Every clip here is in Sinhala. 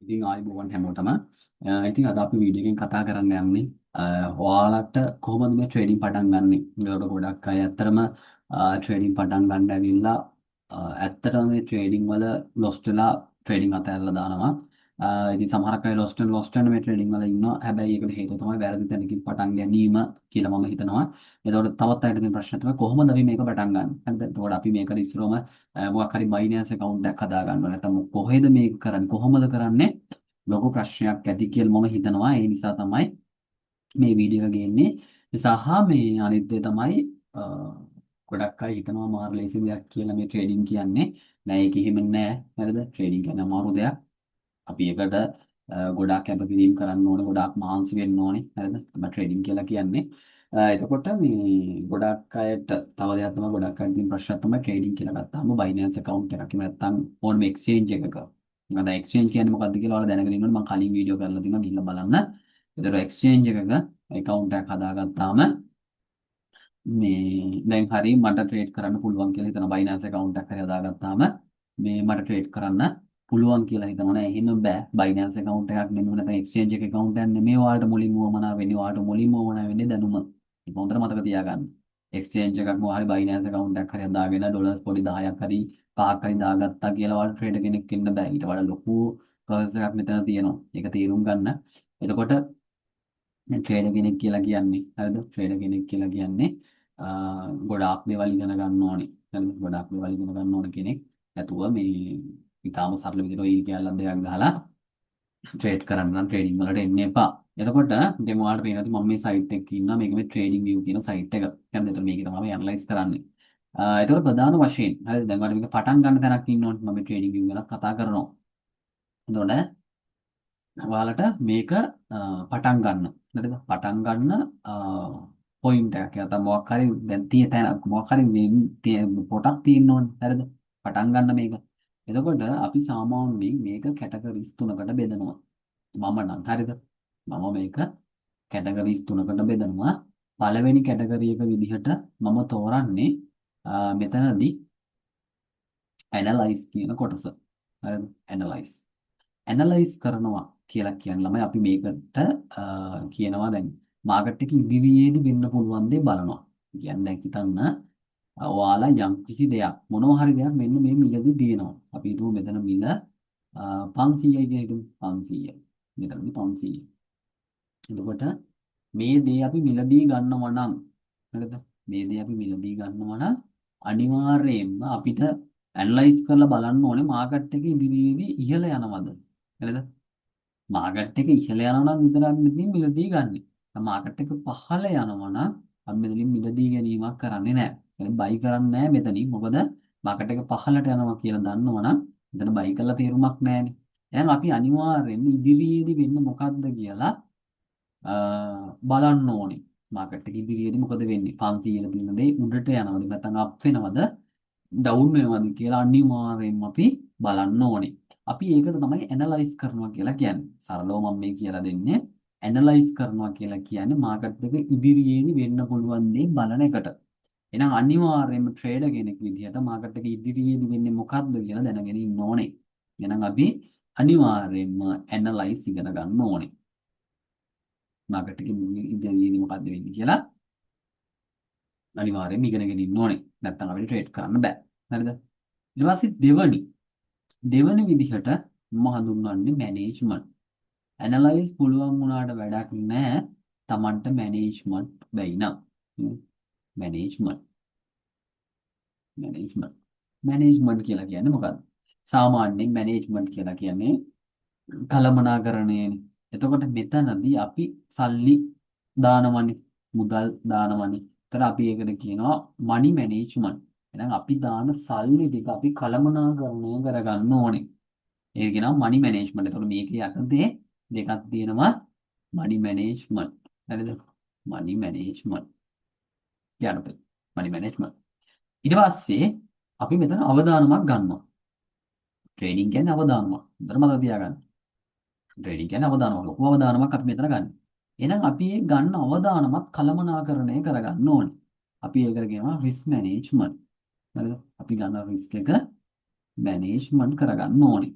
ඉතින් ආයුබෝවන් හැමෝටම. ඉතින් අද අපි වීඩියෝ එකෙන් කතා කරන්න යන්නේ ඔයාලට කොහොමද මේ ට්‍රේඩින් පටන් ගන්නෙ? ඒකට ගොඩක් අය ඇත්තටම ට්‍රේඩින් පටන් ගන්න ඇවිල්ලා ඇත්තටම මේ ට්‍රේඩින් වල ලොස්ට් වෙලා ට්‍රේඩින් අතහැරලා දානවා. ඉතින් සමහරක් අය ලොස්ට් වෙන ලොස්ට් වෙන මේ ට්‍රේඩින් වල ඉන්නවා. හැබැයි ඒකට හේතුව තමයි වැරදි තැනකින් පටන් ගැනීම කියලා මම හිතනවා. එතකොට තවත් අයට තියෙන ප්‍රශ්න තමයි කොහොමද අපි මේක පටන් ගන්න? හරිද? එතකොට අපි මේකට ඉස්සරවම මොකක් හරි Binance account එකක් හදා ගන්න ඕනේ. නැත්නම් කොහෙද මේක කරන්නේ? කොහොමද කරන්නේ? ලොකු ප්‍රශ්නයක් ඇති කියලා මම හිතනවා. ඒ නිසා තමයි මේ වීඩියෝ එක ගේන්නේ. සහ මේ අනිත් දේ තමයි ගොඩක් අය හිතනවා මාර ලේසි දෙයක් කියලා මේ ට්‍රේඩින් කියන්නේ. නෑ, ඒක එහෙම නෑ. හරිද? ට්‍රේඩින් කියන්නේ අමාරු දෙයක්. අපි ඒකට ගොඩාක් කැපකිරීම කරන්න ඕනේ, ගොඩාක් මහන්සි වෙන්න ඕනේ. හරිද? තමයි ට්‍රේඩින් කියලා කියන්නේ. එතකොට මේ ගොඩක් අයට තව දෙයක් තමයි, ගොඩක් අයට තියෙන ප්‍රශ්නයක් තමයි ට්‍රේඩින් කියලා ගත්තාම Binance account එකක් එහෙම නැත්නම් ඕනම එක්ස්චේන්ජ් එකක. මොකද එක්ස්චේන්ජ් කියන්නේ මොකද්ද කියලා ඔයාලා දැනගෙන ඉන්න ඕනේ. මම කලින් වීඩියෝ කරලා තියෙනවා, ගිහිල්ලා බලන්න. එතකොට එක්ස්චේන්ජ් එකක account එකක් හදාගත්තාම මේ දැන් හරි මට ට්‍රේඩ් කරන්න පුළුවන් කියලා හිතන, Binance account එකක් හරි හදාගත්තාම මේ මට ට්‍රේඩ් කරන්න පුළුවන් කියලා හිතනවා. නෑ, එහෙම බෑ. Binance account එකක් නෙමෙයි, නැත්නම් exchange එක account එකක් නෙමෙයි ඔයාලට මුලින්ම උවමනා වෙන්නේ. ඔයාලට මුලින්ම උවමනා වෙන්නේ දැනුම. ඒක හොඳට මතක තියාගන්න. Exchange එකක් මොනවා හරි Binance account එකක් හරි හදාගෙන ඩොලර්ස් පොඩි 10ක් හරි 5ක් හරි දාගත්තා කියලා ඔයාලට ට්‍රේඩර් කෙනෙක් වෙන්න බෑ. ඊට වඩා ලොකු ප්‍රොසෙස් එකක් මෙතන තියෙනවා. ඒක තේරුම් ගන්න. එතකොට දැන් ට්‍රේඩර් කෙනෙක් කියලා කියන්නේ, හරිද? ට්‍රේඩර් කෙනෙක් කියලා කියන්නේ ගොඩාක් දේවල් ඉගෙන ගන්න ඕනේ. හරිද? ගොඩාක් දේවල් ඉගෙන ගන්න ඕන කෙනෙක්. නැතුව මේ ඉතාම සරල විදිහට ඔය කෑල්ලක් දෙකක් ගහලා ට්‍රේඩ් කරන්න නම් ට්‍රේඩින් වලට එන්න එපා. එතකොට දැන් ඔයාලට පේනවා ඇති මම මේ සයිට් එකේ ඉන්නවා. මේක මේ ට්‍රේඩින් view කියන සයිට් එක. හරිද? එතකොට මේක තමයි ඇනලයිස් කරන්නේ. එතකොට ප්‍රධාන වශයෙන්, හරිද? දැන් ඔයාලට මේක පටන් ගන්න තැනක් ඉන්න ඕනේ. මම මේ ට්‍රේඩින් view ගැන කතා කරනවා. එතකොට ඔයාලට මේක පටන් ගන්න, හරිද? පටන් ගන්න පොයින්ට් එකක් නැත්නම් මොකක් හරි දැන් තියෙන තැනක් මොකක් හරි මේ පොටක් තියෙන්න ඕනේ. හරිද? පටන් ගන්න මේක. එතකොට අපි සාමාන්‍යයෙන් මේක කැටගරිස් තුනකට බෙදනවා. මම නම්, හරිද? මම මේක කැටගරිස් තුනකට බෙදනවා. පළවෙනි කැටගරි එක විදිහට මම තෝරන්නේ මෙතනදී ඇනලයිස් කියන කොටස. හරිද? ඇනලයිස්. ඇනලයිස් කරනවා කියලා කියන ළමයි අපි මේකට කියනවා දැන් මාකට් එක ඉදිරියේදී වෙන්න පුළුවන් දේ බලනවා. කියන්නේ දැන් හිතන්න ඔයාලා යම් කිසි දෙයක් මොනවා හරි දෙයක් මෙන්න මේ මිලදී තියෙනවා. අපි හිතමු මෙතන මිල 500යි කියලා හිතමු. 500. මෙතනදී 500. එතකොට මේ දේ අපි මිලදී ගන්නවා නම්, හරිද? මේ දේ අපි මිලදී ගන්නවා නම් අනිවාර්යයෙන්ම අපිට ඇනලයිස් කරලා බලන්න ඕනේ මාකට් එක ඉදිරියේදී ඉහළ යනවද? හරිද? මාකට් එක ඉහළ යනවා නම් විතරක් මෙතනින් මිලදී ගන්නෙ. මාකට් එක පහළ යනවා නම් අපි මෙතනින් මිලදී ගැනීමක් කරන්නේ නැහැ. يعني බයි කරන්නේ නැහැ මෙතනින්. මොකද මාකට් එක පහළට යනවා කියලා දන්නවනම් මෙතන බයි කරලා තේරුමක් නැහැනේ. එහෙනම් අපි අනිවාර්යයෙන්ම ඉදිරියේදී වෙන්නේ මොකද්ද කියලා බලන්න ඕනේ. මාකට් එක ඉදිරියේදී මොකද වෙන්නේ? 500 තියෙන දේ උඩට යනවද නැත්නම් අප් වෙනවද ඩවුන් වෙනවද කියලා අනිවාර්යයෙන්ම අපි බලන්න ඕනේ. අපි ඒකට තමයි ඇනලයිස් කරනවා කියලා කියන්නේ. සරලව මම මේ කියලා දෙන්නේ. ඇනලයිස් කරනවා කියලා කියන්නේ මාකට් එක ඉදිරියේදී වෙන්න පුළුවන් දේ බලන එකට. එහෙනම් අනිවාර්යයෙන්ම ට්‍රේඩර් කෙනෙක් විදිහට මාකට් එක ඉදිරියේදී වෙන්නේ මොකද්ද කියලා දැනගෙන ඉන්න ඕනේ. එහෙනම් අපි අනිවාර්යයෙන්ම ඇනලයිස් ඉගෙන ගන්න ඕනේ. මාකට් එකේ ඉදිරියේදී මොකද්ද වෙන්නේ කියලා අනිවාර්යයෙන්ම ඉගෙනගෙන ඉන්න ඕනේ. නැත්නම් අපිට ට්‍රේඩ් කරන්න බෑ. හරිද? ඊට පස්සේ දෙවනි දෙවනි විදිහට මම හඳුන්වන්නේ මැනේජ්මන්ට්. ඇනලයිස් පුළුවන් වුණාට වැඩක් නෑ තමන්ට මැනේජ්මන්ට් බැයි නම්. මැනේජ්මන්ට් මැනේජ්මන්ට් මැනේජ්මන්ට් කියලා කියන්නේ මොකක්ද? සාමාන්‍යයෙන් මැනේජ්මන්ට් කියලා කියන්නේ කළමනාකරණයනේ. එතකොට මෙතනදී අපි සල්ලි දානවනේ, මුදල් දානවනේ. එතකොට අපි ඒකට කියනවා මනි මැනේජ්මන්ට්. එහෙනම් අපි දාන සල්ලි ටික අපි කළමනාකරණය කරගන්න ඕනේ. ඒක කියනවා මනි මැනේජ්මන්ට්. එතකොට මේකේ යටතේ දෙකක් තියෙනවා මනි මැනේජ්මන්ට්. හරිද? මනි මැනේජ්මන්ට් යටතේ මනි මැනේජ්මන්ට්. ඊට පස්සේ අපි මෙතන අවදානමක් ගන්නවා. ට්‍රේඩින් කියන්නේ අවදානමක්. හොඳට මතක තියාගන්න. ට්‍රේඩින් කියන්නේ අවදානමක්. ලොකු අවදානමක් අපි මෙතන ගන්න. එහෙනම් අපි ඒ ගන්න අවදානමත් කළමනාකරණය කරගන්න ඕනේ. අපි ඒකට කියනවා රිස්ක් මැනේජ්මන්ට්. හරිද? අපි ගන්න රිස්ක් එක මැනේජ්මන්ට් කරගන්න ඕනේ.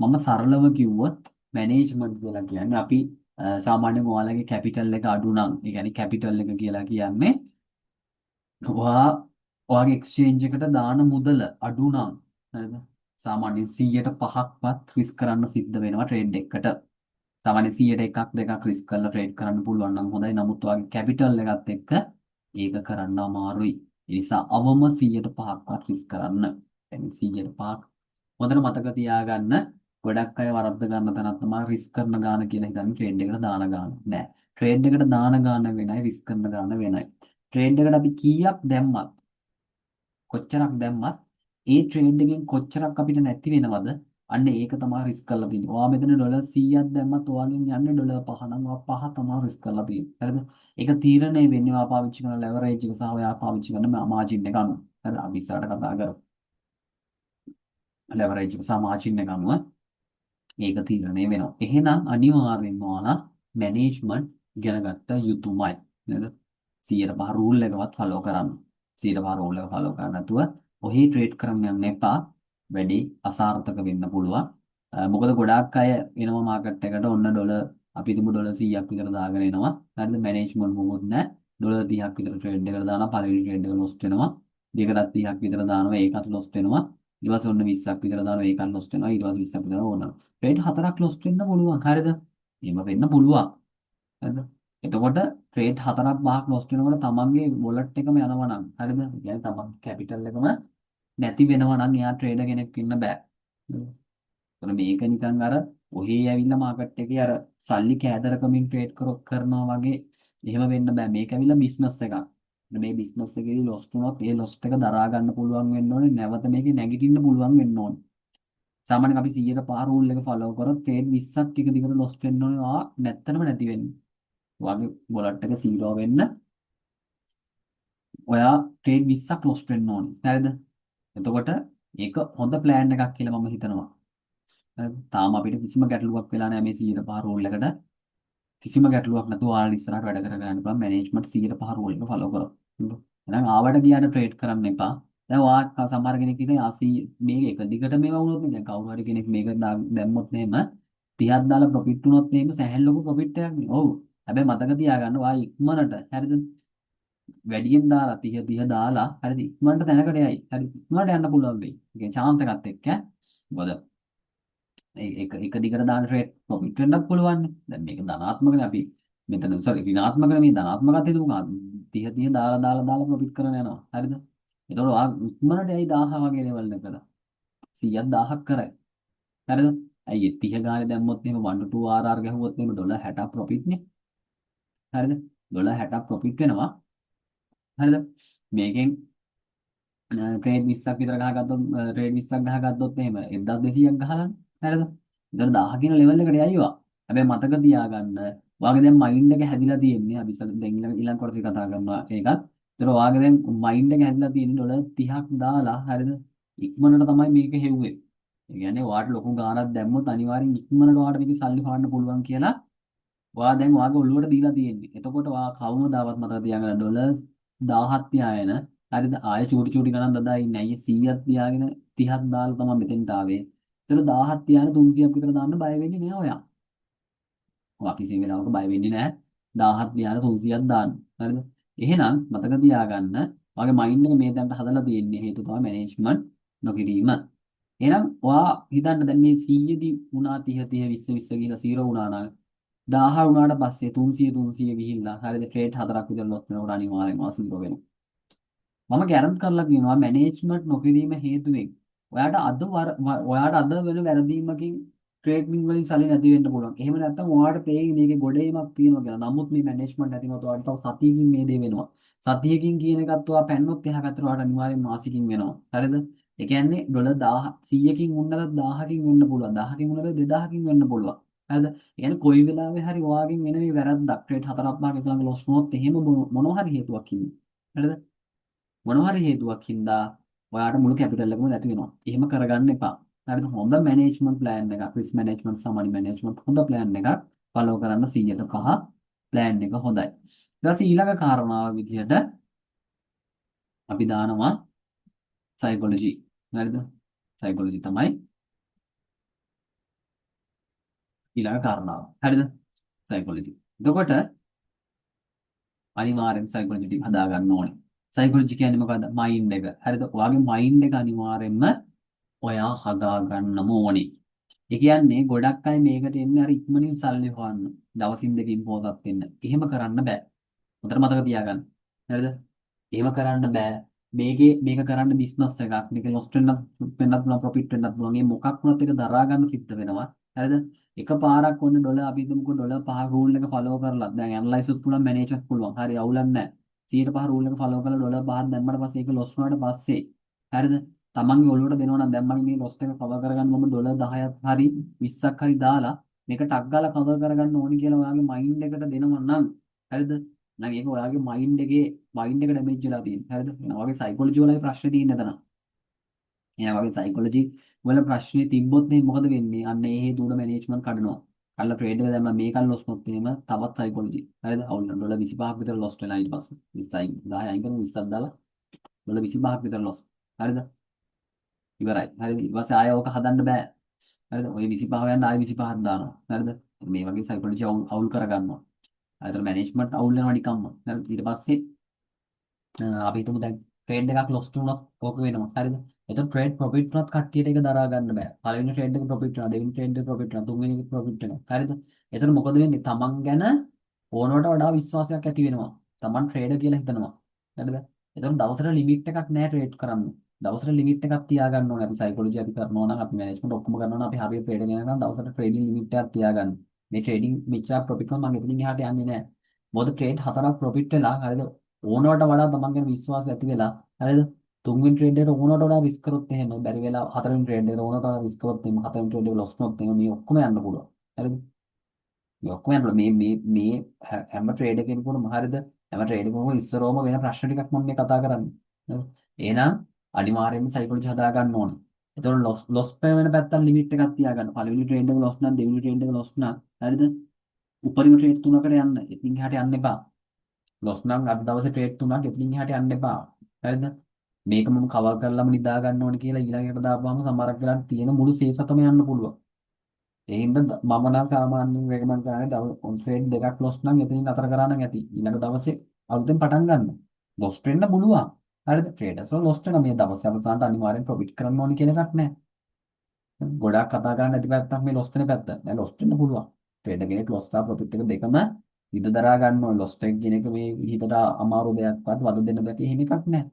මම සරලව කිව්වොත් මැනේජ්මන්ට් කියලා කියන්නේ අපි සාමාන්‍යයෙන් ඔයාලගේ කැපිටල් එක අඩු නම්, ඒ කියන්නේ කැපිටල් එක කියලා කියන්නේ ඔයා ඔයාගේ එක්ස්චේන්ජ් එකට දාන මුදල අඩු නම්, හරිද? සාමාන්‍යයෙන් 100ට 5ක්වත් රිස්ක් කරන්න සිද්ධ වෙනවා ට්‍රේඩ් එකකට. සාමාන්‍යයෙන් 100ට එකක් දෙකක් රිස්ක් කරලා ට්‍රේඩ් කරන්න පුළුවන් නම් හොඳයි. නමුත් ඔයාගේ කැපිටල් එකත් එක්ක ඒක කරන්න අමාරුයි. ඒ නිසා අවම 100ට 5ක්වත් රිස්ක් කරන්න. ඒ කියන්නේ 100ට 5ක් හොඳට මතක තියාගන්න. ගොඩක් අය වරද්ද ගන්න තැනක් තමයි රිස්ක් කරන ගාන කියලා හිතන්නේ ට්‍රේඩ් එකට දාන ගාන. නෑ. ට්‍රේඩ් එකට දාන ගාන වෙනයි, රිස්ක් කරන ගාන වෙනයි. ට්‍රේඩ් එකට අපි කීයක් දැම්මත්, කොච්චරක් දැම්මත්, ඒ ට්‍රේඩ් එකෙන් කොච්චරක් අපිට නැති වෙනවද, අන්න ඒක තමයි රිස්ක් කරලා තියෙන්නේ. ඔයා මෙතන ඩොලර් 100ක් දැම්මත් ඔයාගෙන් යන්නේ ඩොලර් 5 නම් ඔයා 5 තමයි රිස්ක් කරලා තියෙන්නේ. හරිද? ඒක තීරණය වෙන්නේ ඔයා පාවිච්චි කරන ලෙවරේජ් එක සහ ඔයා පාවිච්චි කරන මාජින් එක අනුව. හරිද? අපි ඉස්සරහට කතා කරමු. ලෙවරේජ් එක සහ මාජින් එක අනුව ඒක තීරණය වෙනවා. එහෙනම් අනිවාර්යෙන්ම ඔයාලා මැනේජ්මන්ට් ඉගෙන ගත්ත යුතුමයි. නේද? 105 රූල් එකවත් ෆලෝ කරන්න. 105 රූල් එක ෆලෝ කරන්නේ නැතුව ඔහේ ට්‍රේඩ් කරන්න යන්න එපා. වැඩි අසාර්ථක වෙන්න පුළුවන්. මොකද ගොඩාක් අය එනවා මාකට් එකට, ඔන්න ඩොලර් අපි හිතමු ඩොලර් 100ක් විතර දාගෙන එනවා. හරිද? මැනේජ්මන්ට් මොකුත් නැහැ. ඩොලර් 30ක් විතර ට්‍රේඩ් එකට දානවා. පළවෙනි ට්‍රේඩ් එක ලොස්ට් වෙනවා. දෙකටත් 30ක් විතර දානවා. ඒකත් ලොස්ට් වෙනවා. ඊට පස්සේ ඔන්න 20ක් විතර දානවා. ඒකත් ලොස්ට් වෙනවා. ඊට පස්සේ 20ක් විතර ඕන. ට්‍රේඩ් හතරක් ලොස්ට් වෙන්න පුළුවන්. හරිද? එහෙම වෙන්න පුළුවන්. හරිද? එතකොට ට්‍රේඩ් හතරක් පහක් ලොස්ට් වෙනකොට තමන්ගේ වොලට් එකම යනවා නම්, හරිද? ඒ කියන්නේ තමන්ගේ කැපිටල් එකම නැති වෙනවා නම් එයා ට්‍රේඩර් කෙනෙක් වෙන්න බෑ. එතකොට මේක නිකන් අර ඔහේ ඇවිල්ලා මාකට් එකේ අර සල්ලි කෑදරකමින් ට්‍රේඩ් කරනවා වගේ එහෙම වෙන්න බෑ. මේක ඇවිල්ලා බිස්නස් එකක්. මේ බිස්නස් එකේදී ලොස්ට් වුණොත් ඒ ලොස්ට් එක දරා ගන්න පුළුවන් වෙන්න ඕනේ. නැවත මේකේ නැගිටින්න පුළුවන් වෙන්න ඕනේ. සාමාන්‍යයෙන් අපි 100ට 5 රූල් එක ෆලෝ කරොත් ට්‍රේඩ් 20ක් එක දිගට ලොස්ට් වෙන්න ඕනේ. ආ නැත්තටම නැති වෙන්න. ඔයාගේ වොලට් එක 0 වෙන්න ඔයා ට්‍රේඩ් 20ක් ලොස්ට් වෙන්න ඕනේ. හරිද? එතකොට ඒක හොඳ ප්ලෑන් එකක් කියලා මම හිතනවා. හරිද? තාම අපිට කිසිම ගැටලුවක් වෙලා නැහැ මේ 100ට 5 රූල් එකට. කිසිම ගැටලුවක් නැතුව ඔයාලා ඉස්සරහට වැඩ කරගන්න පුළුවන් මැනේජ්මන්ට් 100ට 5 රූල් එක ෆලෝ කරොත්. එහෙනම් ආවට ගියාට ට්‍රේඩ් කරන්න එපා. දැන් ඔයා සමහර කෙනෙක් හිතේ ආ මේක එක දිගට මේවා වුණොත් නේ, දැන් කවුරු හරි කෙනෙක් මේක දැම්මොත් එහෙම 30ක් දාලා ප්‍රොෆිට් වුණොත් එහෙම සැහැන් ලොකු ප්‍රොෆිට් එකක් නේ. ඔව්. හැබැයි මතක තියාගන්න ඔයා ඉක්මනට, හරිද, වැඩියෙන් දාලා 30 30 දාලා, හරිද, ඉක්මනට තැනකට යයි. හරි, ඉක්මනට යන්න පුළුවන් වෙයි. ඒ කියන්නේ චාන්ස් එකත් එක්ක ඈ. මොකද ඒ එක එක දිගට දාන ට්‍රේඩ් ප්‍රොෆිට් වෙන්නත් පුළුවන් නේ. දැන් මේක ධනාත්මකනේ අපි මෙතන, සෝරි, ඍණාත්මකනේ. මේ ධනාත්මකත් හිතමු. 30 30 දාලා දාලා දාලා ප්‍රොෆිට් කරන යනවා. හරිද? එතකොට ඔයා ඉක්මනට යයි 1000 වගේ ලෙවල් එකකට. 100ක් 1000ක් කරයි. හරිද? ඇයි ඒ 30 ගානේ දැම්මොත් එහෙම 1 to 2 RR ගැහුවොත් එහෙම ඩොලර් 60ක් ප්‍රොෆිට් නේ. හරිද? ඩොලර් 60ක් ප්‍රොෆිට් වෙනවා. හරිද? මේකෙන් ට්‍රේඩ් 20ක් විතර ගහගත්තොත්, ට්‍රේඩ් 20ක් ගහගත්තොත් එහෙම 1200ක් ගහලානේ. හරිද? එතකොට 1000 කියන ලෙවල් එකට යයි ඔයා. හැබැයි මතක තියාගන්න ඔයාගේ දැන් මයින්ඩ් එක හැදිලා තියෙන්නේ අපි ඉස්සර දැන් ඊළඟ ඊළඟ කොටසේ කතා කරනවා ඒකත්. ඒතර ඔයාගේ දැන් මයින්ඩ් එක හැදිලා තියෙන්නේ ඩොලර් 30ක් දාලා, හරිද, ඉක්මනට තමයි මේක හෙව්වේ. ඒ කියන්නේ ඔයාට ලොකු ගාණක් දැම්මොත් අනිවාර්යෙන් ඉක්මනට ඔයාට මේකේ සල්ලි හොයන්න පුළුවන් කියලා ඔයා දැන් ඔයාගේ ඔළුවට දීලා තියෙන්නේ. එතකොට ඔයා කවමදාවත් මතක තියාගන්න ඩොලර් 1000ක් තියාගෙන, හරිද, ආයෙ චූටි චූටි ගණන් දදා ඉන්නේ. අයියේ 100ක් තියාගෙන 30ක් දාලා තමයි මෙතෙන්ට ආවේ. ඒතර 1000ක් තියාගෙන 300ක් විතර දාන්න බය වෙන්නේ නෑ ඔයා. ඔයා කිසිම වෙලාවක බය වෙන්නේ නෑ 1000ක් තියාගෙන 300ක් දාන්න. හරිද? එහෙනම් මතක තියාගන්න ඔයාගේ මයින්ඩ් එක මේ තැනට හදලා තියෙන්නේ හේතුව තමයි මැනේජ්මන්ට් නොකිරීම. එහෙනම් ඔයා හිතන්න දැන් මේ 100 දී වුණා 30 30 20 20 ගිහිල්ලා 0 වුණා නම් 1000 වුණාට පස්සේ 300 300 ගිහිල්ලා, හරිද, ට්‍රේඩ් හතරක් විතර ලොස් වෙනකොට අනිවාර්යෙන්ම 0 වෙනවා. මම ගැරන්ටි කරලා කියනවා මැනේජ්මන්ට් නොකිරීම හේතුවෙන් ඔයාට අද වෙන වැරදීමකින් ට්‍රේඩින් වලින් සල්ලි නැති වෙන්න පුළුවන්. එහෙම නැත්නම් ඔයාට පේයි මේකේ ගොඩ ඒමක් තියෙනවා කියලා. නමුත් මේ මැනේජ්මන්ට් නැති වුණොත් ඔයාට තව සතියකින් මේ දේ වෙනවා. සතියකින් කියන එකත් ඔයා පැන්නොත් එහා පැත්තට ඔයාට අනිවාර්යෙන් මාසිකින් වෙනවා. හරිද? ඒ කියන්නේ ඩොලර් 1000 100කින් වුණත් 1000කින් වෙන්න පුළුවන්. 1000කින් වුණත් 2000කින් වෙන්න පුළුවන්. හරිද? ඒ කියන්නේ කොයි වෙලාවෙ හරි ඔයාගෙන් වෙන මේ වැරද්දක් ට්‍රේඩ් හතරක් පහක් එක ළඟ ලොස් වුණොත් එහෙම මොනවා හරි හේතුවක් හින්දා. හරිද? මොනවා හරි හේතුවක් හින්දා ඔයාට මුළු කැපිටල් එකම නැති වෙනවා. එහෙම කරගන්න එපා. හරිද? හොඳ මැනේජ්මන්ට් ප්ලෑන් එකක්, රිස්ක් මැනේජ්මන්ට් සහ මනි මැනේජ්මන්ට් හොඳ ප්ලෑන් එකක් ෆලෝ කරන්න. 100ට 5 ප්ලෑන් එක හොඳයි. ඊට පස්සේ ඊළඟ කාරණාව විදිහට අපි දානවා සයිකොලොජි. හරිද? සයිකොලොජි තමයි ඊළඟ කාරණාව. හරිද? සයිකොලොජි. එතකොට අනිවාර්යෙන් සයිකොලොජි ටික හදාගන්න ඕනේ. සයිකොලොජි කියන්නේ මොකද්ද? මයින්ඩ් එක. හරිද? ඔයාගේ මයින්ඩ් එක අනිවාර්යෙන්ම ඔයා හදාගන්නම ඕනේ. ඒ කියන්නේ ගොඩක් අය මේකට එන්නේ අර ඉක්මනින් සල්ලි හොයන්න. දවසින් දෙකකින් පෝසත් වෙන්න. එහෙම කරන්න බෑ. හොඳට මතක තියාගන්න. හරිද? එහෙම කරන්න බෑ. මේකේ මේක කරන්න බිස්නස් එකක්. මේක ලොස් වෙන්නත් වෙන්නත් පුළුවන්, ප්‍රොෆිට් වෙන්නත් පුළුවන්. මේ මොකක් වුණත් ඒක දරා ගන්න සිද්ධ වෙනවා. හරිද? එක පාරක් ඔන්න ඩොලර් අපි හිතමුකෝ ඩොලර් 5 රූල් එක ෆලෝ කරලා දැන් ඇනලයිස් උත් පුළුවන්, මැනේජ් උත් පුළුවන්. හරි, අවුලක් නැහැ. 105 රූල් එක ෆලෝ කරලා ඩොලර් 5ක් දැම්මට පස්සේ ඒක ලොස් වුණාට පස්සේ, හරිද? තමන්ගේ ඔළුවට දෙනවා නම් දැන් මගේ මේ ලොස් එක කවර් කරගන්න මම ඩොලර් 10ක් හරි 20ක් හරි දාලා මේක ටක් ගාලා කවර් කරගන්න ඕනි කියලා ඔයාගේ මයින්ඩ් එකට දෙනවා නම්, හරිද? නම් ඒක ඔයාගේ මයින්ඩ් එකේ මයින්ඩ් එක ඩැමේජ් වෙලා තියෙනවා. හරිද? එහෙනම් ඔයාගේ සයිකොලොජි වලයි ප්‍රශ්නේ තියෙන්නේ එතන. එහෙනම් ඔයාගේ සයිකොලොජි වල ප්‍රශ්නේ තිබ්බොත් නේ මොකද වෙන්නේ? අන්න ඒ හේතුවට මැනේජ්මන්ට් කඩනවා. කඩලා ට්‍රේඩ් එක දැම්මා මේකත් ලොස් වුණොත් එහෙම තවත් සයිකොලොජි. හරිද? අවුල් ඩොලර් 25ක් විතර ලොස් වෙලා ඊට පස්සේ 20යි 10 අයින් කරමු, 20ක් දාලා ඩොලර් 25ක් විතර ලොස්. හරිද? ඉවරයි. හරිද? ඊට පස්සේ ආයෙ ඕක හදන්න බෑ. හරිද? ඔය 25 යන්න ආයෙ 25ක් දානවා. හරිද? මේ වගේ සයිකොලොජි අවුල් අවුල් කරගන්නවා. අතර මැනේජ්මන්ට් අවුල් වෙනවා නිකම්ම. හරිද? ඊට පස්සේ අපි හිතමු දැන් ට්‍රේඩ් එකක් ලොස් වුණොත් ඕක වෙනවා. හරිද? එතකොට ට්‍රේඩ් ප්‍රොෆිට් වුණත් කට්ටියට ඒක දරා ගන්න බෑ. පළවෙනි ට්‍රේඩ් එක ප්‍රොෆිට් වෙනවා, දෙවෙනි ට්‍රේඩ් එක ප්‍රොෆිට් වෙනවා, තුන්වෙනි එක ප්‍රොෆිට් වෙනවා. හරිද? එතකොට මොකද වෙන්නේ? තමන් ගැන ඕනවට වඩා විශ්වාසයක් ඇති වෙනවා. තමන් ට්‍රේඩර් කියලා හිතනවා. හරිද? එතකොට දවසට ලිමිට් එකක් නෑ ට්‍රේඩ් කරන්න. දවසට ලිමිට් එකක් තියාගන්න ඕනේ. අපි සයිකොලොජි අපි කරනවා නම්, අපි මැනේජ්මන්ට් ඔක්කොම කරනවා නම්, අපි හරියට ට්‍රේඩර් කෙනෙක් නම් දවසට ට්‍රේඩින් ලිමිට් එකක් තියාගන්න. මේ ට්‍රේඩින් මෙච්චර ප්‍රොෆිට් වුණා මං එතනින් එහාට යන්නේ නෑ. මොකද ට්‍රේඩ් හතරක් ප්‍රොෆිට් වෙලා, හරිද? ඕනවට වඩා තමන් ගැන විශ්වාසය ඇති වෙලා, හරිද? තුන්වෙනි ට්‍රේඩ් එකට ඕනවට වඩා රිස්ක් කරොත් එහෙම බැරි වෙලා හතරවෙනි ට්‍රේඩ් එකට ඕනවට වඩා රිස්ක් කරොත් එහෙම හතරවෙනි ට්‍රේඩ් එක ලොස් වුණොත් එහෙම මේ ඔක්කොම යන්න පුළුවන්. හරිද? මේ ඔක්කොම යන්න පුළුවන්. මේ මේ මේ හැම ට්‍රේඩ් කෙනෙකුටම, හරිද? හැම ට්‍රේඩ් කෙනෙකුටම ඉස්සරෝම වෙන ප්‍රශ්න ටිකක් මම මේ කතා කරන්නේ. හරිද? එහෙනම් අනිවාර්යයෙන්ම සයිකොලොජි හදා ගන්න ඕනේ. එතකොට ලොස් ලොස් වෙන පැත්තට ලිමිට් එකක් තියාගන්න. පළවෙනි ට්‍රේඩ් එක ලොස් නම්, දෙවෙනි ට්‍රේඩ් එක ලොස් නම්, හරිද? උපරිම ට්‍රේඩ් තුනකට යන්න. එතනින් එහාට යන්න එපා. ලොස් නම් අද දවසේ ට්‍රේඩ් තුනක්, එතනින් එහාට යන්න එපා. හරිද? මේක මම කවර් කරලාම නිදා ගන්න ඕනේ කියලා ඊළඟ එකට දාපුවාම සමහරක් වෙලාවට තියෙන මුළු සේසතම යන්න පුළුවන්. ඒ හින්දා මම නම් සාමාන්‍යයෙන් රෙකමන්ඩ් කරන්නේ දවස් ට්‍රේඩ් දෙකක් ලොස් නම් එතනින් නතර කරා නම් ඇති. ඊළඟ දවසේ අලුතෙන් පටන් ගන්න. ලොස් වෙන්න පුළුවන්. හරිද? ට්‍රේඩර්ස් වල ලොස් වෙනවා. මේ දවස් අවසානට අනිවාර්යෙන් ප්‍රොෆිට් කරන්න ඕනේ කියන එකක් නෑ. ගොඩාක් කතා කරන්න නැති පැත්තක් මේ ලොස් වෙන පැත්ත. නෑ, ලොස් වෙන්න පුළුවන්. ට්‍රේඩර් කෙනෙක් ලොස් සහ ප්‍රොෆිට් එක දෙකම හිත දරා ගන්න ඕනේ. ලොස් එක කියන එක මේ හිතට අමාරු දෙයක්වත් වද දෙන දෙයක් එහෙම එකක් නෑ.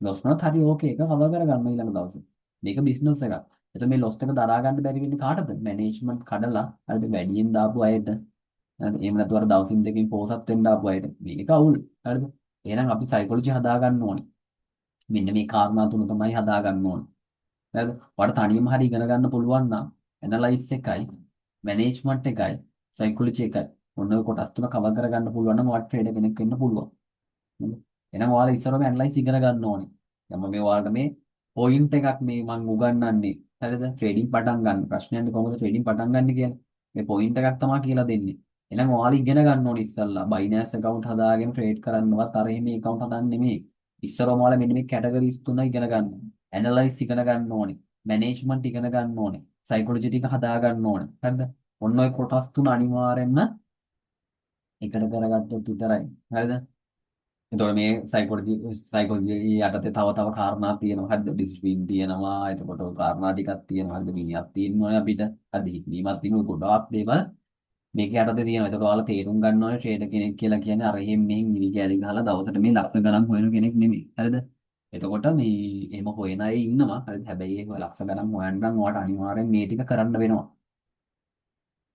ලොස් වුණත් හරි ඕකේ, ඒක කවර් කරගන්න ඊළඟ දවසේ. මේක බිස්නස් එකක්. එතකොට මේ ලොස් එක දරා ගන්න බැරි වෙන්නේ කාටද? මැනේජ්මන්ට් කඩලා, හරිද, වැඩියෙන් දාපු අයට. හරිද? එහෙම නැතුව අර දවසින් දෙකකින් පෝසත් වෙන්න ආපු අයට. මේක අවුල්. හරිද? එහෙනම් අපි සයිකොලොජි හදා ගන්න ඕනේ. මෙන්න මේ කාරණා තුන තමයි හදා ගන්න ඕනේ. හරිද? ඔයාලට තනියම හරි ඉගෙන ගන්න පුළුවන් නම් ඇනලයිස් එකයි, මැනේජ්මන්ට් එකයි, සයිකොලොජි එකයි, ඔන්න ඔය කොටස් තුන කවර් කරගන්න පුළුවන් නම් ඔයාට ට්‍රේඩර් කෙනෙක් වෙන්න පුළුවන්. හරිද? එහෙනම් ඔයාලා ඉස්සරවම ඇනලයිස් ඉගෙන ගන්න ඕනේ. දැන් මම මේ ඔයාලට මේ පොයින්ට් එකක් මේ මං උගන්වන්නේ. හරිද? ට්‍රේඩින් පටන් ගන්න. ප්‍රශ්නයන්නේ කොහොමද ට්‍රේඩින් පටන් ගන්න කියලා. මේ පොයින්ට් එකක් තමයි කියලා දෙන්නේ. එහෙනම් ඔයාලා ඉගෙන ගන්න ඕනේ ඉස්සල්ලා. Binance account හදාගෙන ට්‍රේඩ් කරන්නවත් අර එහෙම account හදන්න නෙමෙයි. ඉස්සරවම ඔයාලා මෙන්න මේ කැටගරිස් තුන ඉගෙන ගන්න. ඇනලයිස් ඉගෙන ගන්න ඕනේ. මැනේජ්මන්ට් ඉගෙන ගන්න ඕනේ. සයිකොලොජි ටික හදා ගන්න ඕනේ. හරිද? ඔන්න ඔය කොටස් තුන අනිවාර්යෙන්ම එකට කරගත්තොත් විතරයි. හරිද? එතකොට මේ සයිකොලොජි සයිකොලොජි යටතේ තව තව කාරණා තියෙනවා. හරිද? ඩිසිප්ලින් තියෙනවා. එතකොට ඔය කාරණා ටිකක් තියෙනවා. හරිද? විනයක් තියෙන්න ඕනේ අපිට. හරිද? හික්මීමක් තියෙනවා. ගොඩාක් දේවල් මේක යටතේ තියෙනවා. එතකොට ඔයාලා තේරුම් ගන්න ඕනේ ට්‍රේඩර් කෙනෙක් කියලා කියන්නේ අර එහෙම් මෙහෙම් ඉරි කෑලි ගහලා දවසට මේ ලක්ෂ ගණන් හොයන කෙනෙක් නෙමෙයි. හරිද? එතකොට මේ එහෙම හොයන අය ඉන්නවා. හරිද? හැබැයි ඒ ලක්ෂ ගණන් හොයන්න නම් ඔයාලට අනිවාර්යෙන් මේ ටික කරන්න වෙනවා.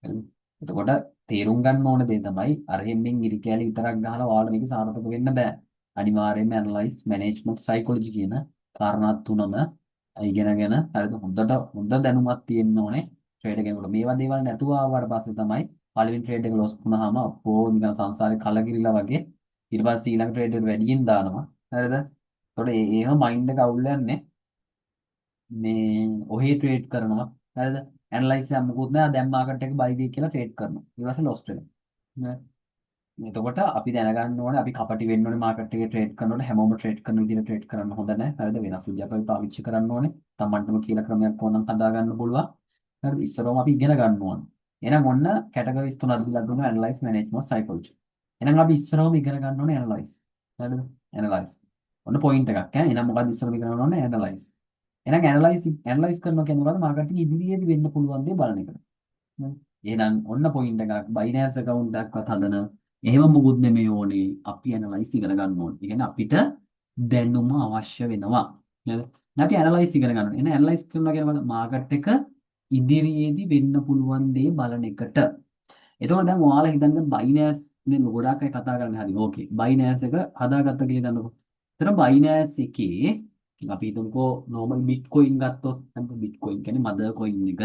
හරිද? එතකොට තේරුම් ගන්න ඕන දේ තමයි අර එහෙම් මෙහෙම් ඉරි කෑලි විතරක් ගහලා ඔයාලට මේක සාර්ථක වෙන්න බෑ. අනිවාර්යයෙන්ම ඇනලයිස්, මැනේජ්මන්ට්, සයිකොලොජි කියන කාරණා තුනම ඉගෙනගෙන, හරිද, හොඳට හොඳ දැනුමක් තියෙන්න ඕනේ ට්‍රේඩර් කෙනෙකුට. මේවා දේවල් නැතුව ආවට පස්සේ තමයි පළවෙනි ට්‍රේඩ් එක ලොස් වුණාම අප්පෝ නිකන් සංසාරේ කලකිරිලා වගේ ඊට පස්සේ ඊළඟ ට්‍රේඩ් එකට වැඩියෙන් දානවා. හරිද? එතකොට ඒ ඒව මයින්ඩ් එක අවුල් යන්නේ මේ ඔහේ ට්‍රේඩ් කරනවා. හරිද? ඇනලයිස් එකක් මොකුත් නෑ. දැන් මාකට් එක බයි වෙයි කියලා ට්‍රේඩ් කරනවා. ඊට පස්සේ ලොස් වෙනවා. නෑ. එතකොට අපි දැනගන්න ඕනේ, අපි කපටි වෙන්න ඕනේ මාකට් එකේ ට්‍රේඩ් කරනකොට. හැමෝම ට්‍රේඩ් කරන විදිහට ට්‍රේඩ් කරන්න හොඳ නෑ. හරිද? වෙනස් විදියක් අපි පාවිච්චි කරන්න ඕනේ. තමන්ටම කියලා ක්‍රමයක් ඕනනම් හදා ගන්න පුළුවන්. හරිද? ඉස්සරවම අපි ඉගෙන ගන්න ඕනේ. එහෙනම් ඔන්න කැටගරිස් තුනක් දීලා දුන්නා: ඇනලයිස්, මැනේජ්මන්ට්, සයිකොලොජි. එහෙනම් අපි ඉස්සරවම ඉගෙන ගන්න ඕනේ ඇනලයිස්. හරිද? ඇනලයිස්. ඔන්න පොයින්ට් එකක් ඈ. එහෙනම් මොකද්ද ඉස්සරවම ඉගෙන ගන්න ඕනේ? ඇනලයිස්. එහෙනම් ඇනලයිස් ඇනලයිස් කරනවා කියන්නේ මොකද්ද? මාකට් එක ඉදිරියේදී වෙන්න පුළුවන් දේ බලන එක. එහෙනම් ඔන්න පොයින්ට් එකක්. Binance account එකක්වත් හදන එහෙම මොකුත් නෙමෙයි ඕනේ. අපි ඇනලයිස් ඉගෙන ගන්න ඕනේ. ඒ කියන්නේ අපිට දැනුම අවශ්‍ය වෙනවා. නේද? අපි ඇනලයිස් ඉගෙන ගන්න ඕනේ. එහෙනම් ඇනලයිස් කරනවා කියන්නේ මොකද්ද? මාකට් එක ඉදිරියේදී වෙන්න පුළුවන් දේ බලන එකට. එතකොට දැන් ඔයාලා හිතන්නේ Binance මේ ගොඩාක් අය කතා කරන්නේ, හරි ඕකේ, Binance එක හදාගත්ත කියලා හිතන්නකෝ. එතන Binance එකේ අපි හිතමුකෝ නෝමල් බිට්කොයින් ගත්තොත්, බිට්කොයින් කියන්නේ මදර් කොයින් එක.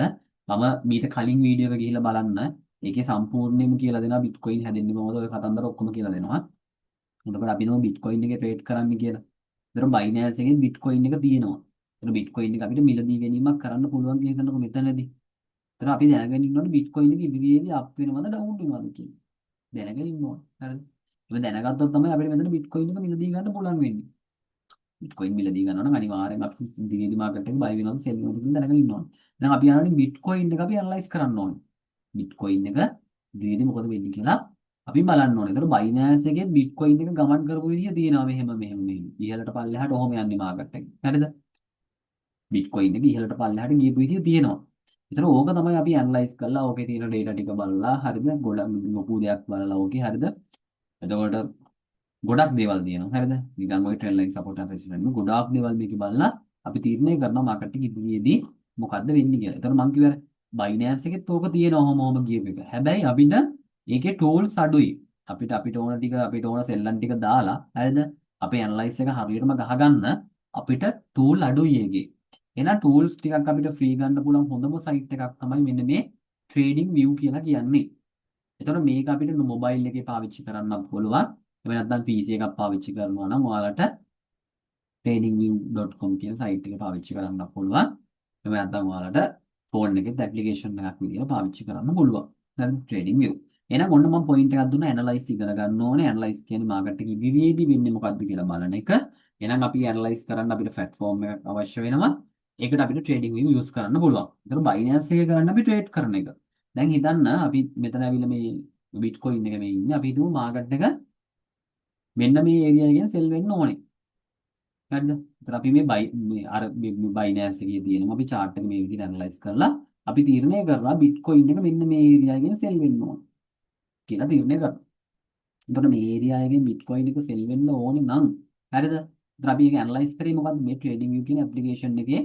මම මීට කලින් වීඩියෝ එක ගිහිල්ලා බලන්න. ඒකේ සම්පූර්ණයෙන්ම කියලා දෙනවා බිට්කොයින් හැදෙන්නේ කොහොමද, ඔය කතන්දර ඔක්කොම කියලා දෙනවා. එතකොට අපි නෝ බිට්කොයින් එකේ ට්‍රේඩ් කරන්න කියලා. එතකොට Binance එකේ බිට්කොයින් එක තියෙනවා. එතකොට බිට්කොයින් එක අපිට මිලදී ගැනීමක් කරන්න පුළුවන් කියලා හිතන්නකෝ මෙතනදී. එතකොට අපි දැනගෙන ඉන්න ඕනේ බිට්කොයින් එක ඉදිරියේදී අප් වෙනවද ඩවුන් වෙනවද කියලා. දැනගෙන ඉන්න ඕනේ. හරිද? එහෙම දැනගත්තොත් තමයි අපිට මෙතන බිට්කොයින් එක මිලදී ගන්න පුළුවන් වෙන්නේ. බිට්කොයින් මිලදී ගන්නවා නම් අනිවාර්යයෙන්ම අපි ඉදිරියේදී මාකට් එක බයි වෙනවද සෙල් වෙනවද කියලා දැනගෙන ඉන්න ඕනේ. එහෙනම් අපි යනවානේ බිට්කොයින් එක අපි ඇනලයිස් කරන්න ඕනේ. බිට්කොයින් එක ඉදිරියේදී මොකද වෙන්නේ කියලා අපි බලන්න ඕනේ. ඒතර Binance එකේ බිට්කොයින් එක ගමන් කරපු විදිය තියෙනවා මෙහෙම මෙහෙම මෙහෙම. ඉහළට පල්ලෙහාට ඔහොම යන්නේ මාකට් එක. හරිද? බිට්කොයින් එක ඉහළට පල්ලෙහාට ගියපු විදිය තියෙනවා. ඒතර ඕක තමයි අපි ඇනලයිස් කරලා ඕකේ තියෙන ඩේටා ටික බලලා, හරිද? ගොඩක් ලොකු දෙයක් බලලා ඕකේ, හරිද? එතකොට ගොඩක් දේවල් තියෙනවා. හරිද? නිකන් ඔය trend line, support and resistance නෙමෙයි, ගොඩාක් දේවල් මේකේ බලලා අපි තීරණය කරනවා මාකට් එක ඉදිරියේදී මොකද්ද වෙන්නේ කියලා. ඒතර මං කිව්වා Binance එකෙත් ඕක තියෙනවා ඔහොම ඔහොම ගියපු එක. හැබැයි අපිට ඒකේ ටූල්ස් අඩුයි. අපිට අපිට ඕන ටික, අපිට ඕන සෙල්ලම් ටික දාලා, හරිද? අපේ ඇනලයිස් එක හරියටම ගහගන්න අපිට ටූල් අඩුයි ඒකේ. එහෙනම් ටූල්ස් ටිකක් අපිට ෆ්‍රී ගන්න පුළුවන් හොඳම සයිට් එකක් තමයි මෙන්න මේ Trading View කියලා කියන්නේ. එතකොට මේක අපිට මොබයිල් එකේ පාවිච්චි කරන්නත් පුළුවන්. එහෙම නැත්නම් PC එකක් පාවිච්චි කරනවා නම් ඔයාලට tradingview.com කියන සයිට් එක පාවිච්චි කරන්නත් පුළුවන්. එහෙම නැත්නම් ඔයාලට ෆෝන් එකෙත් ඇප්ලිකේෂන් එකක් විදියට පාවිච්චි කරන්න පුළුවන්. හරිද? Trading View. එහෙනම් ඔන්න මම පොයින්ට් එකක් දුන්නා, ඇනලයිස් ඉගෙන ගන්න ඕනේ. ඇනලයිස් කියන්නේ මාකට් එක ඉදිරියේදී වෙන්නේ මොකද්ද කියලා බලන එක. එහෙනම් අපි ඇනලයිස් කරන්න අපිට ප්ලැට්ෆෝම් එකක් අවශ්‍ය වෙනවා. ඒකට අපිට Trading View use කරන්න පුළුවන්. ඒතර Binance එකේ කරන්න අපි ට්‍රේඩ් කරන එක. දැන් හිතන්න අපි මෙතන ඇවිල්ලා මේ බිට්කොයින් එක මේ ඉන්නේ. අපි හිතමු මාකට් එක මෙන්න මේ ඒරියා එකෙන් සෙල් වෙන්න ඕනේ. හරිද? ඒතර අපි මේ බයි මේ අර මේ Binance එකේ තියෙනවා අපි චාට් එක මේ විදිහට ඇනලයිස් කරලා අපි තීරණය කරනවා බිට්කොයින් එක මෙන්න මේ ඒරියා එකෙන් සෙල් වෙන්න ඕනේ කියලා තීරණය කරනවා. එතකොට මේ ඒරියා එකෙන් බිට්කොයින් එක සෙල් වෙන්න ඕනේ නම්, හරිද? එතකොට අපි ඒක ඇනලයිස් කරේ මොකද්ද? මේ Trading View කියන ඇප්ලිකේෂන් එකේ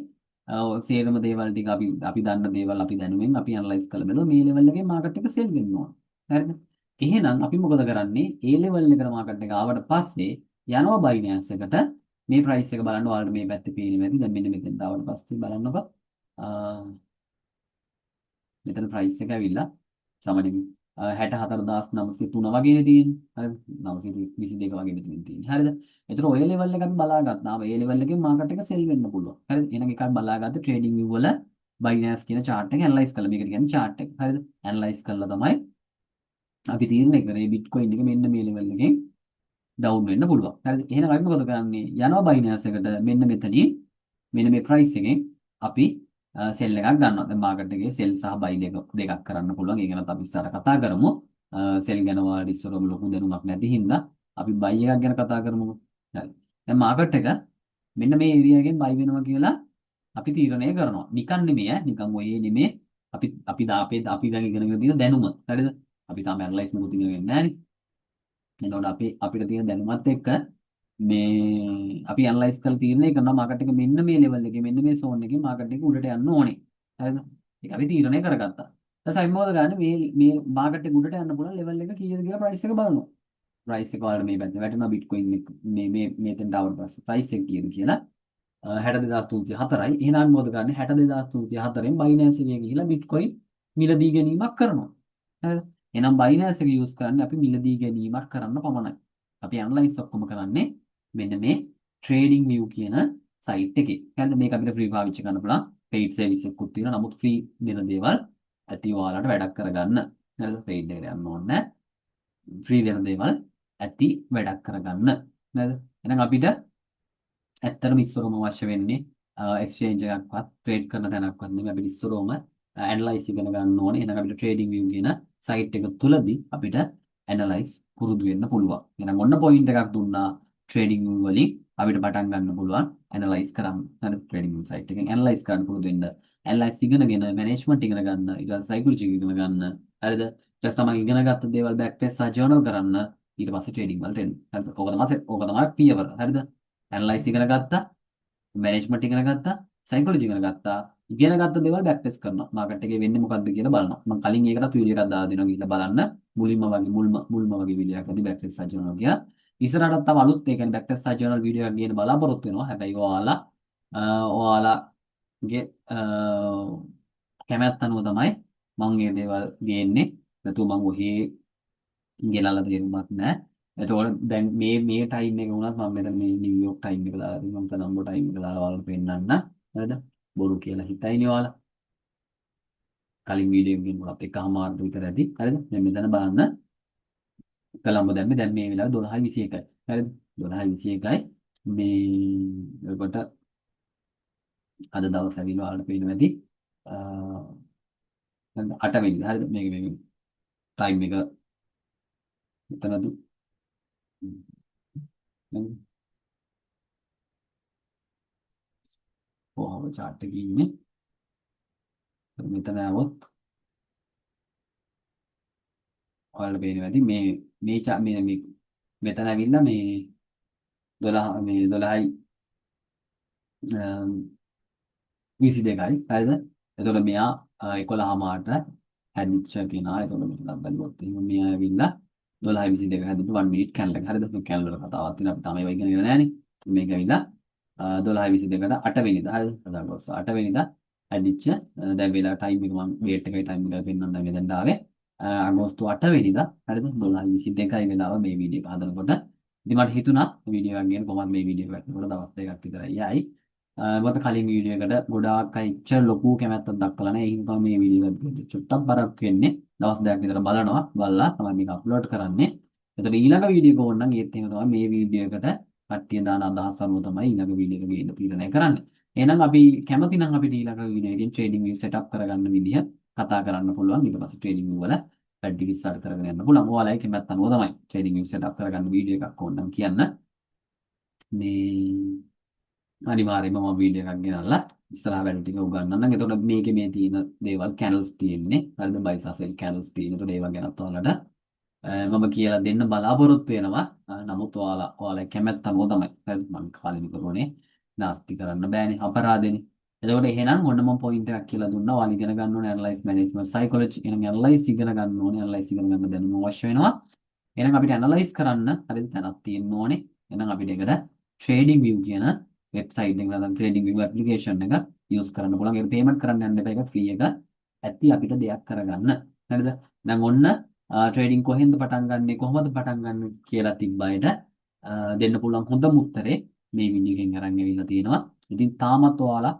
සේරම දේවල් ටික අපි අපි දන්න දේවල් අපි දැනුමින් අපි ඇනලයිස් කරලා බැලුවා මේ ලෙවල් එකේ මාකට් එක සෙල් වෙන්න ඕන. හරිද? එහෙනම් අපි මොකද කරන්නේ? ඒ ලෙවල් එකට මාකට් එක ආවට පස්සේ යනවා Binance එකට. මේ ප්‍රයිස් එක බලන්න ඔයාලට මේ පැත්තේ පේනවා ඇති. දැන් මෙන්න මෙතෙන්ට ආවට පස්සේ බලන්නකෝ. මෙතන ප්‍රයිස් එක ඇවිල්ලා සාමාන්‍යයෙන් 64,903 වගේනේ තියෙන්නේ. හරිද? 922 වගේ මෙතනින් තියෙන්නේ. හරිද? එතකොට ඔය ලෙවල් එක අපි බලාගත්තාම ඒ ලෙවල් එකෙන් මාකට් එක සෙල් වෙන්න පුළුවන්. හරිද? එහෙනම් එකක් බලාගත්ත ට්‍රේඩින් විව් වල Binance කියන චාට් එක ඇනලයිස් කළා. මේකට කියන්නේ චාට් එක. හරිද? ඇනලයිස් කළා තමයි අපි තීරණය කරේ බිට්කොයින් එක මෙන්න මේ ලෙවල් එකෙන් ඩවුන් වෙන්න පුළුවන්. හරිද? එහෙනම් අපි මොකද කරන්නේ? යනවා Binance එකට. මෙන්න මෙතනින් මෙන්න මේ ප්‍රයිස් එකෙන් අපි සෙල් එකක් ගන්නවා. දැන් මාකට් එකේ සෙල් සහ බයි දෙක දෙකක් කරන්න පුළුවන්. ඒ ගැනත් අපි ඉස්සරහ කතා කරමු. සෙල් ගැන ඔයාලට ඉස්සරම ලොකු දැනුමක් නැති හින්දා අපි බයි එකක් ගැන කතා කරමුකෝ. හරි. දැන් මාකට් එක මෙන්න මේ ඒරියා එකෙන් බයි වෙනවා කියලා අපි තීරණය කරනවා. නිකන් නෙමෙයි ඈ. නිකන් ඔය නෙමෙයි. අපි අපි දාපේ අපි දැන් ඉගෙනගෙන තියෙන දැනුම. හරිද? අපි තාම ඇනලයිස් මොකුත් ඉගෙනගෙන නැහැ නේ. එතකොට අපි අපිට තියෙන දැනුමත් එක්ක මේ අපි ඇනලයිස් කරලා තීරණය කරනවා මාකට් එක මෙන්න මේ ලෙවල් එකේ, මෙන්න මේ සෝන් එකේ මාකට් එක උඩට යන්න ඕනේ. හරිද? ඒක අපි තීරණය කරගත්තා. ඊට පස්සේ අපි මොකද කරන්නේ? මේ මේ මාකට් එක උඩට යන්න පුළුවන් ලෙවල් එක කීයද කියලා ප්‍රයිස් එක බලනවා. ප්‍රයිස් එක ඔයාලට මේ පැත්තේ වැටෙනවා. බිට්කොයින් එක මේ මේ මෙතෙන්ට ආවට පස්සේ ප්‍රයිස් එක කීයද කියලා 62,304යි. එහෙනම් අපි මොකද කරන්නේ? 62,304න් Binance එකේ ගිහිල්ලා බිට්කොයින් මිලදී ගැනීමක් කරනවා. හරිද? එහෙනම් Binance එක යූස් කරන්නේ අපි මිලදී ගැනීමක් කරන්න පමණයි. අපි ඇනලයිස් ඔක්කොම කරන්නේ මෙන්න මේ Trading View කියන සයිට් එකේ. හරිද? මේක අපිට ෆ්‍රී පාවිච්චි කරන්න පුළුවන්. පේයිඩ් සර්විස් එකකුත් තියෙනවා. නමුත් ෆ්‍රී දෙන දේවල් ඇති ඔයාලට වැඩක් කරගන්න. හරිද? පේයිඩ් එකට යන්න ඕනේ නැහැ. ෆ්‍රී දෙන දේවල් ඇති වැඩක් කරගන්න. හරිද? එහෙනම් අපිට ඇත්තටම ඉස්සරම අවශ්‍ය වෙන්නේ එක්ස්චේන්ජ් එකක්වත් ට්‍රේඩ් කරන තැනක්වත් නෙමෙයි. අපිට ඉස්සරම ඇනලයිස් ඉගෙන ගන්න ඕනේ. එහෙනම් අපිට ට්‍රේඩින් view කියන සයිට් එක තුලදී අපිට ඇනලයිස් පුරුදු වෙන්න පුළුවන්. එහෙනම් ඔන්න පොයින්ට් එකක් දුන්නා, ට්‍රේඩින් view වලින් අපිට පටන් ගන්න පුළුවන් ඇනලයිස් කරන්න. හරිද? ට්‍රේඩින් view site එකෙන් ඇනලයිස් කරන්න පුරුදු වෙන්න. ඇනලයිස් ඉගෙනගෙන මැනේජ්මන්ට් ඉගෙන ගන්න. ඊට පස්සේ සයිකොලොජි ඉගෙන ගන්න. හරිද? ඊට පස්සේ තමන් ඉගෙන ගත්ත දේවල් බෑක් ටෙස්ට් සහ ජර්නල් කරන්න. ඊට පස්සේ ට්‍රේඩින් වලට එන්න. හරිද? ඕක තමයි පියවර. හරිද? ඇනලයිස් ඉගෙන ගත්තා, මැනේජ්මන්ට් ඉගෙන ගත්තා, සයිකොලොජි ඉගෙන ගත්තා. ඉගෙන ගත්ත දේවල් බෑක් ටෙස්ට් කරනවා. මාකට් එකේ වෙන්නේ මොකද්ද කියලා බලනවා. මම කලින් ඒකටත් වීඩියෝ එකක් දාලා දෙනවා, ගිහිල්ලා බලන්න. මුලින්ම වගේ මුල්ම මුල්ම වගේ වීඩියෝ එකක් ඇති බෑක් ටෙස්ට් සහ ජර්නල් කියලා. ඉස්සරහටත් තව අලුත්, ඒ කියන්නේ බෑක් ටෙස්ට් සහ ජර්නල් වීඩියෝ එකක් ගේන්න බලාපොරොත්තු වෙනවා. හැබැයි ඔයාලාගේ කැමැත්ත අනුව තමයි මං මේ දේවල් ගේන්නේ. නැතුව මං ඔහේ ගෙනල්ලා තේරුමක් නැහැ. එතකොට දැන් මේ මේ ටයිම් එක වුණත් මම මෙතන මේ නිව්යෝක් ටයිම් එක දාලා තියෙනවා. මම කොලම්බෝ ටයිම් එක දාලා ඔයාලට පෙන්නන්න. හරිද? බොරු කියලා හිතයිනේ ඔයාලා. කලින් වීඩියෝ එකකින් මොකක්ද එකමාරට විතර ඇති. හරිද? දැන් මෙතන බලන්න, කොලම්බෝ දැම්මේ දැන් මේ වෙලාවේ 12:21යි. හරිද? 12:21යි. මේ එතකොට අද දවස් ඇවිල්ලා ඔයාලට පේනවා ඇති 8 වෙනිදා. හරිද? මේක මේ ටයිම් එක මෙතනද නේද? කොහොම චාට් එකේ ඉන්නේ? මෙතන ආවොත් ඔයාලට පේනවා ඇති මේ මේ මේ මේ මෙතන ඇවිල්ලා මේ 12 මේ 12යි 22යි. හරිද? එතකොට මෙයා 11 මාට හැදිච්ච කෙනා. එතකොට මෙතන බැලුවොත් එහෙම මෙයා ඇවිල්ලා 12:22 හැදිච්ච 1 මිනිට් කැන්ඩල් එක. හරිද? මේ කැන්ඩල් වල කතාවක් තියෙනවා. අපි තාම ඒවා ඉගෙන නෑනේ. මේක ඇවිල්ලා 12:22ට 8 වෙනිදා. හරිද? අගෝස්තු 8 වෙනිදා හැදිච්ච, දැන් වෙලා ටයිම් එක මම ඩේට් එකයි ටයිම් එකයි පෙන්වන්න මෙතනට ආවේ. අගෝස්තු 8 වෙනිදා. හරිද? 12:22යි වෙලාව මේ වීඩියෝ එක හදනකොට. ඉතින් මට හිතුණා වීඩියෝ එකක් ගේන්න. කොහොමද මේ වීඩියෝ එක වැටෙනකොට දවස් 2ක් විතරයි යයි. මොකද කලින් වීඩියෝ එකට ගොඩාක් අය ඉච්චර ලොකු කැමැත්තක් දක්වලා නැහැ. ඒ හින්දා තමයි මේ වීඩියෝ එකත් චුට්ටක් බරක් වෙන්නේ. දවස් 2ක් විතර බලනවා. බලලා තමයි මේක අප්ලෝඩ් කරන්නේ. එතකොට ඊළඟ වීඩියෝ එක ඕන නම් ඒත් එහෙම තමයි, මේ වීඩියෝ එකට කට්ටිය දාන අදහස් අනුව තමයි ඊළඟ වීඩියෝ එක ගේන්න තීරණය කරන්නේ. එහෙනම් අපි කැමති නම් අපිට ඊළඟ වීඩියෝ එකකින් ට්‍රේඩින් view setup කරගන්න විදිහ කතා කරන්න පුළුවන්. ඊට පස්සේ ට්‍රේඩින් view වල වැඩ ටික ස්ටාර්ට් කරගෙන යන්න පුළුවන්. ඔයාලගේ කැමැත්ත අනුව තමයි. ට්‍රේඩින් view setup කරගන්න වීඩියෝ එකක් ඕන නම් කියන්න. මේ අනිවාර්යයෙන්ම මම වීඩියෝ එකක් ගෙනල්ලා ඉස්සරහ වැඩ ටික උගන්වන්නම්. එතකොට මේකේ මේ තියෙන දේවල් කැන්ඩල්ස් තියෙන්නේ. හරිද? බයි සහ සෙල් කැන්ඩල්ස් තියෙන. එතකොට ඒවා ගැනත් ඔයාලට මම කියලා දෙන්න බලාපොරොත්තු වෙනවා. නමුත් ඔයාලා ඔයාලා කැමැත්ත අනුව තමයි. හරිද? මං කාලෙ කරුණේ නාස්ති කරන්න බෑනේ. අපරාධෙනේ. එතකොට එහෙනම් ඔන්න මම පොයින්ට් එකක් කියලා දුන්නා. ඔයාලා ඉගෙන ගන්න ඕනේ ඇනලයිස්, මැනේජ්මන්ට්, සයිකොලොජි. එහෙනම් ඇනලයිස් ඉගෙන ගන්න ඕනේ. ඇනලයිස් ඉගෙන ගන්න දැනුම අවශ්‍ය වෙනවා. එහෙනම් අපිට ඇනලයිස් කරන්න හරිද තැනක් තියෙන්න ඕනේ. එහෙනම් අපිට ඒකට ට්‍රේඩින් view කියන වෙබ්සයිට් එක නැත්නම් ට්‍රේඩින් view application එක යූස් කරන්න පුළුවන්. ඒක පේමන්ට් කරන්න යන්න එපා. ඒක ෆ්‍රී එක ඇති අපිට දෙයක් කරගන්න. හරිද? දැන් ඔන්න ට්‍රේඩින් කොහෙන්ද පටන් ගන්නෙ, කොහොමද පටන් ගන්න කියලා තිබ්බ අයට දෙන්න පුළුවන් හොඳම උත්තරේ මේ වීඩියෝ එකෙන් අරන් ඇවිල්ලා තියෙනවා. ඉතින් තාමත් ඔයාලා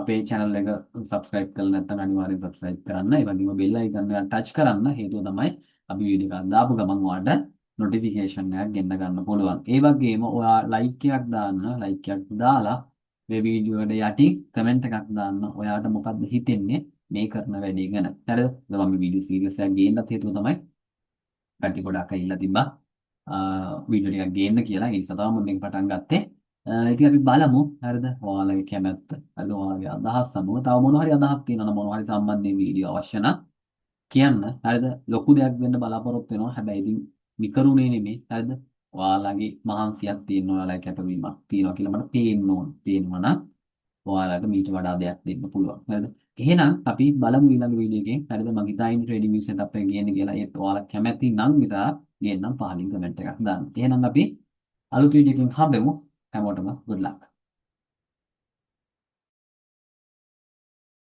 අපේ channel එක subscribe කරලා නැත්නම් අනිවාර්යෙන් subscribe කරන්න. ඒ වගේම bell icon එක touch කරන්න. හේතුව තමයි අපි වීඩියෝ එකක් දාපු ගමන් ඔයාලට නොටිෆිකේෂන් එකක් ගෙන්න ගන්න පුළුවන්. ඒ වගේම ඔයා ලයික් එකක් දාන්න. ලයික් එකක් දාලා මේ වීඩියෝ එකට යටින් කමෙන්ට් එකක් දාන්න. ඔයාට මොකද්ද හිතෙන්නේ මේ කරන වැඩේ ගැන. හරිද? මම වීඩියෝ සීරීස් එකක් ගේන්නත් හේතුව තමයි කට්ටිය ගොඩක් අය ඉල්ලා තිබ්බා වීඩියෝ ටිකක් ගේන්න කියලා. ඒ නිසා තමයි මම මේක පටන් ගත්තේ. ඉතින් අපි බලමු, හරිද? ඔයාලගේ කැමැත්ත, හරිද? ඔයාලගේ අදහස් අනුව තව මොන හරි අදහස් තියෙනවා නම්, මොන හරි සම්බන්ධයෙන් වීඩියෝ අවශ්‍ය නම් කියන්න. හරිද? ලොකු දෙයක් වෙන්න බලාපොරොත්තු වෙනවා. හැබැයි ඉතින් නිකරුණේ නෙමෙයි. හරිද? ඔයාලගේ මහන්සියක් තියෙනවා, ඔයාලගේ කැපවීමක් තියෙනවා කියලා මට පේන්න ඕන. පේනවා නම් ඔයාලට මීට වඩා දෙයක් දෙන්න පුළුවන්. හරිද? එහෙනම් අපි බලමු ඊළඟ වීඩියෝ එකෙන්. හරිද? මං හිතා ඉන්නේ ට්‍රේඩින් view setup එක ගේන්න කියලා. ඒත් ඔයාලා කැමැති නම් විතරක් ගේන්නම්, පහලින් කමෙන්ට් එකක් දාන්න. එහෙනම් අපි අලුත් වීඩියෝ එකකින් හම්බෙමු. හැමෝටම good luck.